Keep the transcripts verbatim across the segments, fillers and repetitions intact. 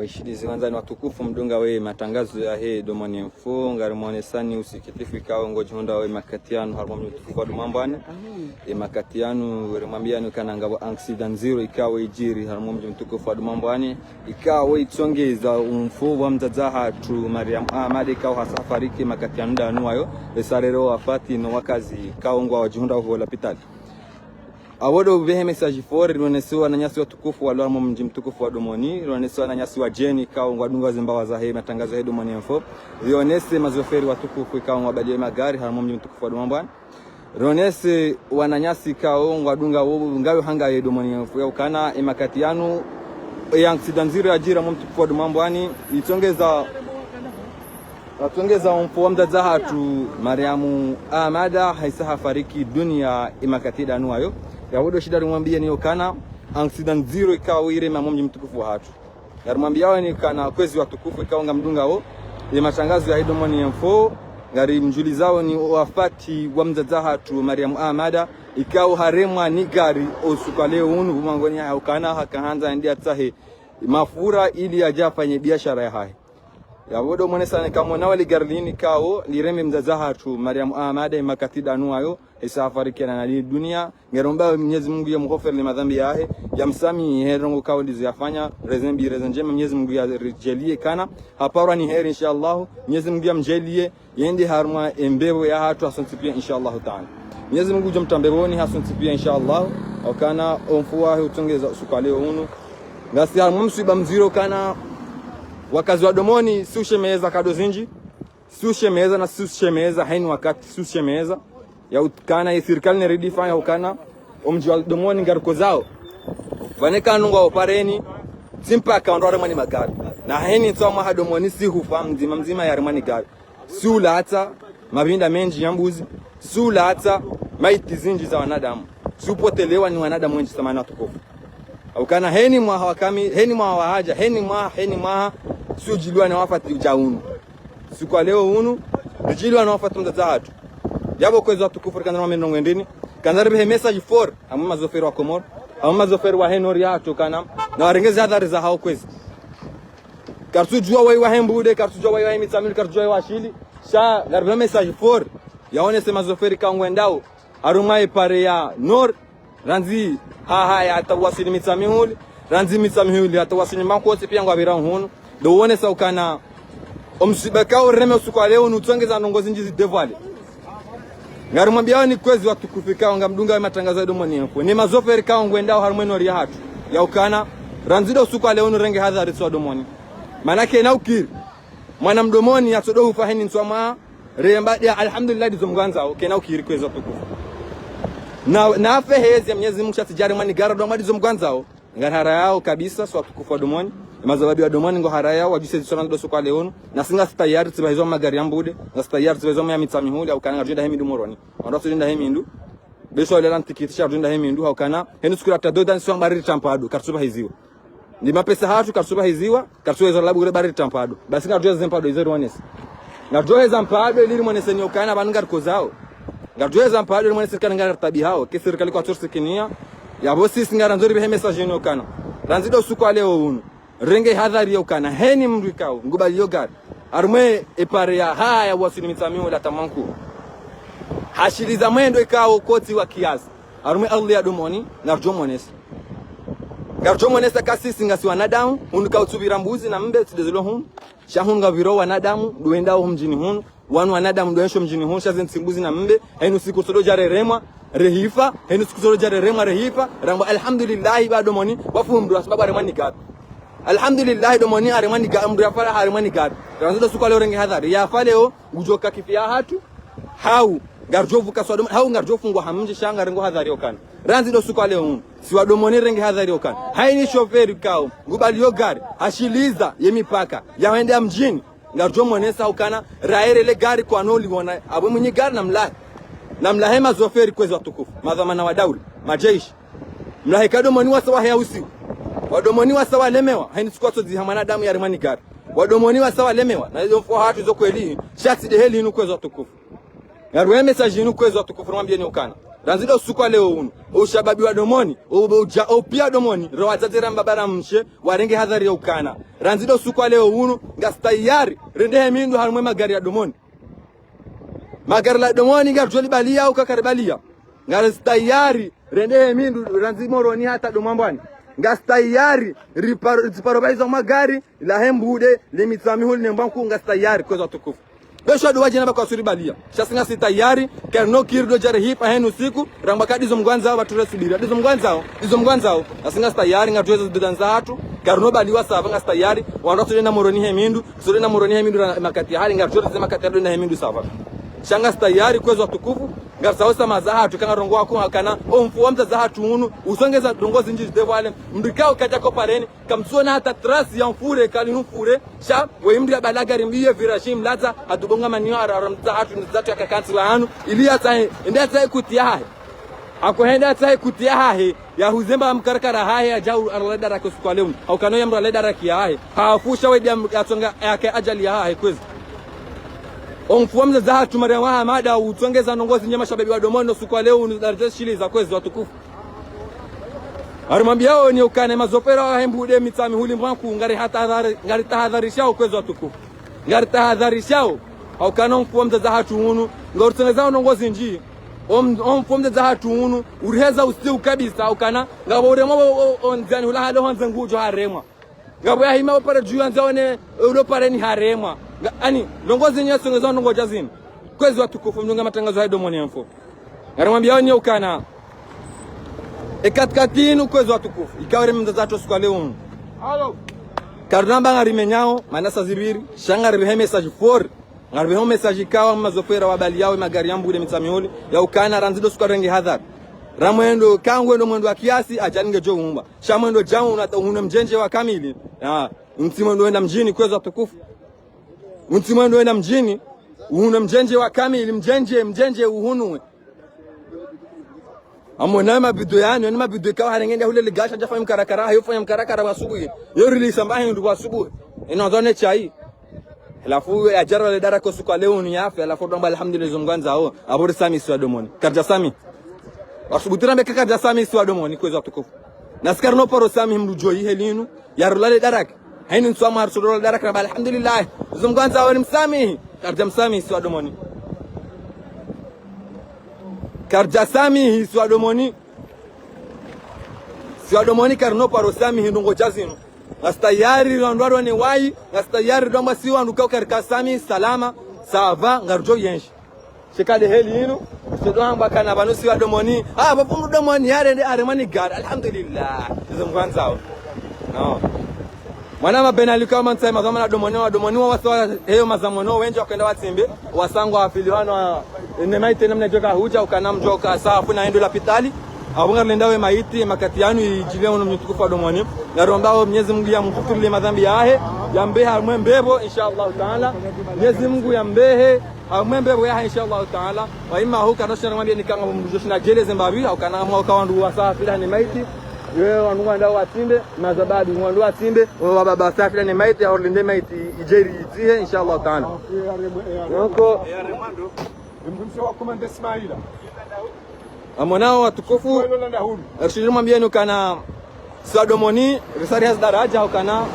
Washilizi wandzani watukufu, mdungao we matangazo yahe Domoni Info, ngarimwonesani usikitifu ikao ngodjihundrao we makati yanu harumwa mdji mtukufu wa Dumambwani. E makati yanu, werimwambiani ukana ngapvo accident ndziro ikao idjiri harumwa mdji mtukufu wa Dumambwani, ikao itsongeza umfu wa mdzadze hatru Mariam Ahmad, ikao hasa hafariki makati yanu ndanu wayo, esa harere wafati no wakazi ikao ngwadjihundrao ho lapitali. Apvo ndo upvehe message fort, rionese wananyasi watukufu walo harumwa mdji mtukufu wa Domoni, rionese wananyasi wadjeni ikao ngwadungao zimbawa zahe matangazo yahe Domoni Info, rionese mazoferi watukufu ikao ngwabaliao magari harumwa mdji mtukufu wa Dumambwani, rionese wananyasi ikao ngwadungao wo ngayo hanga ye Domoni Info, ya ukana e makati yanu, e accident ndziro yadjiri harumwa mdji mtukufu wa Dumambwani, itsongeza Watsongeza umfu wa mdzadze hatru Mariamu Ahmada, haisa hafariki dunia e makati ndanu wayo. Yapvo ndo shida rimwambieni ukana accident ndziro ikao irema harumwa mdji mtukufu wahatru. Ngarimwambiaoni ukana kwezi watukufu ikao ngamdungao ye matangazo yahe Domoni Info, ngarimdjulizao ni wafati wa mdzadze hatru Mariamu Ahmada, ikao haremwa ni gari o usiku wa leo unu, pvo mwangoni ya ukana haka handza yende yatsahe mafura ili yadje yafanye biashara yahahe. Yapvo ndo mwonesani kamwona wali gari lini ikao lireme mdzadze hatru Mariam Ahmada e makati ndanu wayo, haisa hafarikiana na li dunia. Ngaromba Mwenyezi Mungu yamghoferi le madhambi yahe, yamsamihi he ndrongoo ikao ndizo yafanya, reze mbi, reze ndjema, Mwenyezi Mungu yaridjaanlie ukana haparwa ni heri, insha Allah. Mwenyezi Mungu yamdjaanlie yende harumwa e mbepvo yahatru hasontsi pia, insha Allah Taala. Mwenyezi Mungu ngudjo mtria mbepvoni hasontsi pia, insha Allah. Ukana omfu wahe utsongeza usiku wa leo unu. Ngasi harumwa mswiba mdziro ukana wakazi wa Domoni, si ushemeza nkado zindji, si ushemeza na si ushemeza, haini wakati si ushemeza. Ya ukana ye sirikali ne ridifa ya ukana omdji wa Domoni ngarikozao. Pvanu eka nungu wa opareni, tsi mpaka wandru waremwa ni magari. Na haini ntsu mwaha Domoni si hufa mdzima mdzima yaremwa ni gari. Si ulatsa mapvinda mendji ya mbuzi, si ulatsa maiti zindji za wanadamu, si upotelewa ni wanadamu wendji samahani watukufu. Ukana haini mwaha wa kami, haini mwaha wa hadja, haini mwaha, haini mwaha, si udjiliwa na wafati udja unu. Usiku wa leo unu, udjiliwa na wafati mdzadze hatru. Yapvo kwezi watukufu rikandza na mamenongo ndini, kandza ripvehe message fort, hamwe mazoferi wa Komori, hamwe mazoferi wahe Nord yahatru ukana, na warenge ze hadhari zahao kwezi. Karitsudjua wayi wahe Mbude, karitsudjua wayi wahe Mitsamihuli, karitsudjua wayi wa Shili. Sha ngaripvao message fort yaonese mazoferi ikao ngwendao harumwa e pare ya Nord, randzi Hahaya hata waswili Mitsamihuli, randzi Mitsamihuli hata waswili Mankotsi pia ngwapvirao hunu. Ndo uonesa ukana omswiba ikao ureme usiku wa leo unu utsongeza ndrongoo zindji zidévoilé. Ngarimwambiaoni kwezi watukufu ikao ngamdungao ye matangazo ya Domoni Info, ne mazoferi ikao ngwendao harumwa e Nord yahatru, ya ukana randzi ndo usiku wa leo unu renge hadhari si wa Domoni. Mana kena ukiri mwana mdomoni yatsodo hufa haini ntsu mwaha, remba dia alhamdulillah ndizo mgwandzao, kena ukiri kwezi watukufu. Na, na afe heze Mwenyezi Mungu sha tsi djaremwa ni gari ndo mwa ndizo mgwandzao. Ngariharayao kabisa, si watukufu wa Domoni, e mazababi wa Domoni ngoharayao, wadjuse zisona ndo usiku wa leo unu. Nasi ngasi tayari tsipvahizwa magari ya Mbude, ngasi tayari tsipvahizwa ya Mitsamihuli, ha ukana ngaridjo enda he mindru Moroni. Wandru watsudjo enda he mindru. Besho walela ntikiti sha ridjo enda he mindru, ha ukana heni usiku ra tado dani si wambari ritsampado, karitsupvahiziwa. Ndi mapesa hatru, karitsupvahiziwa, karitsuweza labu kule bari ritsampado. Basi ngaridjo heza mpado izo rionese. Ngaridjo heza mpado ili rimwoneseni ukana pvanu ngarikozao. Ngaridjo heza mpado ili rimwoneseni ukana ngaritabihao. Ke sirikali kwatsorisikinia. Yapvo sisi ngarandzo ripvehe message inu ukana, randzi ndo usiku wa leo unu, renge hadhari ya ukana haini mndru ikao ngubalio gari harumwa e pare ya Hahaya waswili Mitsamihuli hata Mankuu, hashiliza mwendo ikao kotsi wa kiasi harumwa e ardhwi ya Domoni, ngaridjo mwonesa. Ngaridjo mwonesa ka sisi ngasi wanadamu, hunu kautsupvira mbuzi na mbe, tsi ndezilo hunu. Sha hunu ngapvirao wanadamu ndo wendao ho mdjini hunu, wanu wanadamu ndo wenshio mdjini hunu, sha ze ntsi mbuzi na mbe, haini usiku tsodo dja reremwa rehifa, haini usiku tsodo dja reremwa rehifa. Ramba alhamdulillahi ba Domoni wafu mndru ha sababu haremwa ni gari. Alhamdulillahi Domoni haremwa ni ga-, mndru yafa haremwa ni gari. Randzi ndo usiku wa leo renge hadhari. Yafa leo, ngudjo ka kifi yahatru, hau ngaridjo vuka si wa Domoni, hau ngaridjo fungwa ha mdji, sha ngarengo hadhari ya ukana, randzi ndo usiku wa leo unu, si wa Domoni renge hadhari ya ukana haini shoferi ikao ngubalio gari, hashiliza ye mipaka ya hwende ya mdjini, ngaridjo mwonesa ukana rahere le gari kwano liona apvo mwinyi gari na mlahe. Na mlahe mazoferi kwezi watukufu, madhwamana wa daula, majeshi. Mlahe ka Domoni wasa waheya usiu. Wa Domoni wasa walemewa, haini siku watsodziha mwanadamu yaremwa ni gari. Wa Domoni wasa walemewa, na izo mfo hatru izo kweli, sha tsi ndeheli inu kwezi watukufu. Ngaripvao message inu kwezi watukufu, rimwambieni ukana Randzi ndo usiku wa leo unu, o ushababi wa Domoni, o, o uja, o pia Domoni, ro wadzadze ra mbaba ra mshe, warenge hadhari ya ukana. Randzi ndo usiku wa leo unu, ngasi tayari, rendehe mindru harumwa ye magari ya Domoni. Magari la Domoni, ngaridjo libalia, uka karibaliya. Ngasi tayari, rendehe mindru, randzi Moroni hata Domwambwani. Ngasi tayari, riparo, riparo baiza magari, la Hembude, le Mitsamihuli ne Mbwankuu, ngasi tayari, kwezi watukufu. Besho ndo wadjina ba kwasuri balia. Sha si ngasi tayari, karino kiri ndo djari hipa henu siku, ramba ka ndizo mgwandzao, ba ture subira. Ndizo mgwandzao, ndizo mgwandzao. Ngasi ngasi tayari, ngatweze zibidhaa zahatru, karino baliwa sava, ngasi tayari, wandru watsole na Moroni he mindru, tsole na Moroni he mindru, ra makati hali, ngatweze makati hali na he mindru sava. Sha ngasi tayari, kwezi watukufu, ngarisao samaha zahatru, kangarongoa ko ukana, o mfuwa mdzadze hatru unu, utsongeza ndrongoo zindji zidevwale, mndru ikao kadja ko pareni, kamtsona hata trace ya mfure, kalinu mfure, sha, we mndru ya balaga rimbiye virage mladza, hadubonga maniyo ara, ara mdzadze hatru, mdzadze hatru ya kakantsi wa hanu, ili yatsahe, ende yatsahe kuti yahahe. Ako hende yatsahe kuti yahahe, ya huzemba mkarakara hahe, ya djau araleda rake usiku wa leo. Hau kano ya mraleda rake yahahe. Hafusha we dia m-, yatsonga yake ajali yahahe, kwezi. O mfuwa mdzadze hatru Mariam wa Hamada, utsongeza ndrongoo zindji mashababi wa Domoni, usiku wa leo, unu daradja shili za kwezi watukufu. Ngarimwambiao ni ukana mazopera wa Hembude, Mitsamihuli, Mbwankuu, ngari hatahadhari-, ngaritahadharishao kwezi watukufu. Ngaritahadharishao, ha ukana o mfuwa mdzadze hatru unu, ngautsongezao ndrongoo zindji, o m-, o mfuwa mdzadze hatru unu, uriheza usiu kabisa, ha ukana, ngapvo uremwa o, o, o ndziani hula hale hondze ngudjo haremwa. Ngapvo yahima opare dju yandza one, ulo pareni haremwa. Nga, ani, ndrongoo zindji yatsongezao ndrongoo dja zinu. Kwezi watukufu, mdunga matangazo ya Domoni Info. Ngarimwambiao ni ukana. E katikati inu kwezi watukufu. Ikao ere mdzadze hatru usiku wa leo unu. Karina mba ngarimenyao, mana saa zibiri, sha ngaribehe message fort. Ngaribehe message ikao mazopera wa baliao magari ya Mbude Mitsamihuli, ya ukana randzi ndo usiku wa renge hadhari. Ra mwendo, kangwendo mwendo wa kiasi, ajali ngedjo umba. Sha mwendo djau unata uhunwe mdjendje wa kamili. Ya, untsi mwendo wenda mdjini kwezi watukufu. Untsi mwendo wenda mdjini, uhunwe mdjendje wa kamili, mdjendje, mdjendje uhunwe. Amwona mabido yanu, yani mabido ikao harenge nda hule ligasha djafanya mkarakara, hayo fanya mkarakara wa subuhi. Yo rilisa mba hindru wa subuhi. Ino zone chai. Halafu ya djaro le dara ko usiku wa leo unu yafe, halafu ndo amba alhamdulillah zo mgwandzao, apvo risamihi isiwa Domoni. Karidja samihi. Wasubutu rambe ka karidja samihi isiwa Domoni, kwezi watukufu. Na si karino paro samihi mndru djoyi he linu, ya rula le daraka. Haini ntsu amwa harusudoro le daraka, ramba alhamdulillah. Zo mgwandzao ni msamihi. Karidja msamihi isiwa Domoni. Karidja samihi isiwa Domoni. Isiwa Domoni karino paro samihi ndrongoo dja zinu. Ngasi tayari wandru waro ne wayi, ngasi tayari ndo amba si wandru ikao karika samihi salama, sava, ngaridjo yenshi. Sheka de heli inu, usido amba kana pvanu isiwa Domoni. Ah, pvapvungu Domoni, yarende haremwa ni gari. Alhamdulillah. Izo mgwandzao. No. Mwana mabena lika wa mantsai mazama na Domoni, wa Domoni wa wasa wa heyo mazamono, wendji wakwenda watsimbe, wasangwa wafili wanu wa, ne maiti namna djoka hudja, ukana mdjoka safu na endo lapitali. Apvo ngarilindao ye maiti, makati yanu idjile unu mtukufu wa Domoni. Ngarombao Mwenyezi Mungu ya mfuturile madhambi yahe, ya mbehe harumwa ye mbepvo, insha Allah Taala. Mwenyezi Mungu ya mbehe harumwa ye mbepvo yahe, insha Allah Taala. Wa ima hu kana shina mwambie nikanga mdjoshe na djele ze mbapvi, au kana mwa uka wandru wasafiri ne maiti. Ye wandru wandao watsimbe, mazababi wandru watsimbe, wa baba safiri ne maiti, ya urlinde maiti idjeri itsihe, insha Allah Taala. Noko. Amwonao watukufu, rishiri mwambieni ukana isiwa Domoni, risari hazi daraja ukana,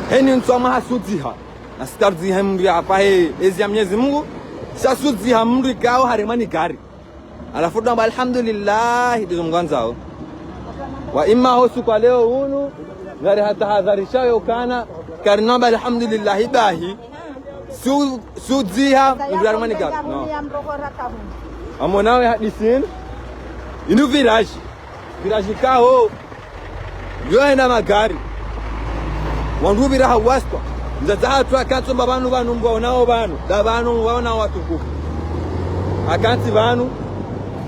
heni ntsu amwa hasudziha. Na sitardzi he mndru ya apahe ezi ya Mwenyezi Mungu, sasudziha mndru ikao haremwa ni gari. Halafu ndo amba alhamdulillah, ndizo mgwandzao. Wa ima ho usiku wa leo unu, ngari hatahadharisha yo ukana, karino amba alhamdulillah bahi, su-, sudziha, mndru haremwa ni gari. No. Amwonao ye hadisi inu, inu virage. Virage ikao, yo henda magari. Wandru upvira hawastwa. Mdzadze hatru hakantsi amba pvanu pvanu mwaonao pvanu. Nda pvanu mwaonao watukufu. Hakantsi pvanu.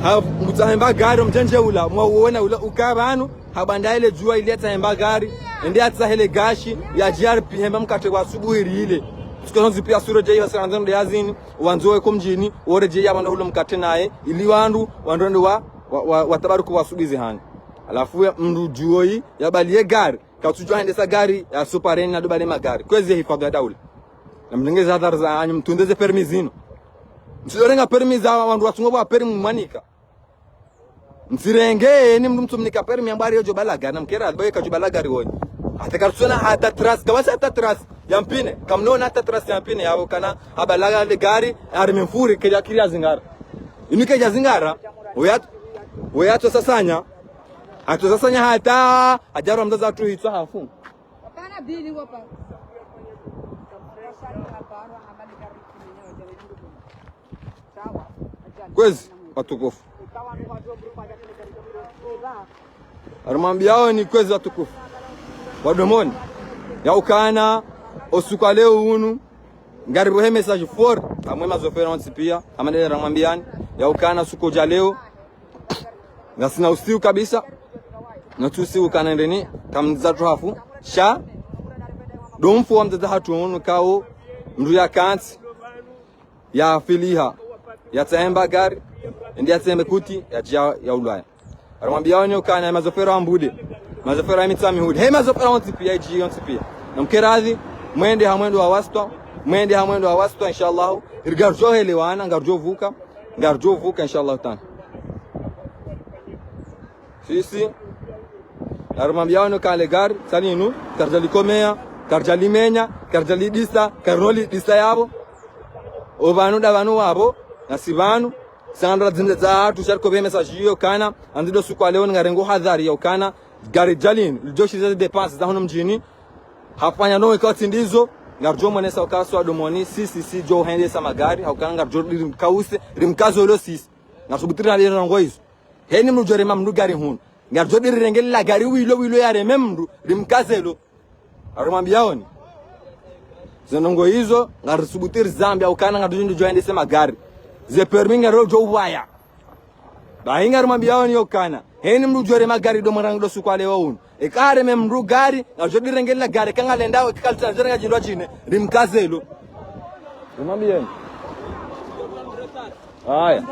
Ha, mtsahe mba gari, mdjendje ula. Mwauona ula uka pvanu. Habanda ile djuwa ile yatsahe mba gari. Ende yatsahe le gashi. Yadje yaripihe mba mkatre wa asubuhi rile. Siku zonzi pia sure dje iho sira ndzendo ya zini. Wandzo weko mdjini. Wore dje ya pvanda hulo mkatre naye. Ili wandru, wandru ndo wa, wa, wa, watabaruku wa asubuhi zihani. Halafu ya mndru djuwo yi, ya bali ye gari, katsudjuwa hendesa gari, ya supareni na dubale magari. Kwezi ye hifadhwi ya daula. Na mtengeze hadhari za hanyu, mtunde ze permis zinu. Msidorenga permis za wandru watsungwa pvwa permis mwanika. Mtsirenge, ni mndru mtsumnika permis yambwa ari yodjo balaga, na mkera adboye kadjo balaga riwonyi. Hata kartsona hata trace, kawasi hata trace ya mpine. Kamnona hata trace ya mpine, yaukana habalaga le gari, ari memfuri, kedja kiri ya zingara. Inu kedja zingara, uyat-, uyatso sasanya. Atso sasanya hata, adjaro mzaza tu hitswa hafu. Kwezi, watukufu. Arimwambiao ni kwezi watukufu. Wadomoni. Yaukana, osuku wa leo unu. Ngaribuhe message fort. Amwe mazofera wontsi pia. Amadele ramwambiani. Yaukana suku dja leo. Ngasina usiu kabisa. Notsi usiu kana ndeni. Kamniza tu hafu. Sha. Ndo mfu wa mdzadze hatru unu kao. Mndru ya kantsi. Ya filiha. Ya tsemba gari. Ndi ya tsembe kuti. Ya djia ya ulwaya. Arimwambiao ni ukana mazofera wa Mbude. Mazofera ya Mitsamihuli. He mazofera wontsi pia, idji yontsi pia. Na mkeradhi, mwende ha mwendo wa wastwa. Mwende ha mwendo wa wastwa, inshallah. Iri ngarijo helewana, ngarijo vuka. Ngarijo vuka, inshallah taala. Sisi. Arimwambiao ni ukana le gari, tsalinu, karidja likomea, karidja limenya, karidja lidisa, karino lidisa yapvo. Opvanu nda pvanu wapvo, nasi pvanu, sandra dzindze dza hatru, sha rikobuhe message iyo kana, andzi ndo suku wa leo ngarengo hadhari yaukana, gari dja linu, lidjo shiza ze dépenses za hunu mdjini, hafanya no weka tsi ndizo, ngarijo mwonesa ukaswa domoni, si, si, si, djo hendesa magari, haukana ngarijo rimkause, rimkaze ulo sisi. Ngarisubutu ri na ndrongoo izo. Heni mndru djo rema mndru gari hunu. Ngarijo rirenge la gari wilo, wilo yareme mndru, rimkaze lo. Arimwambiao ni. Ze ndrongoo izo, ngarisubutu rizambia ukana ngarijo ndjo yendese magari. Ze permis ngarijo uwaya. Bahi ngarimwambiao ni yokana. Heni mndru djo rema gari ndo mwarangu ndo suku wa leo unu. Eka hareme mndru gari, ngarijo rirenge la gari, eka ngalendao, eka kalitsa djo renga djindru djine, rimkaze lo. Arimwambiao ni. Haya.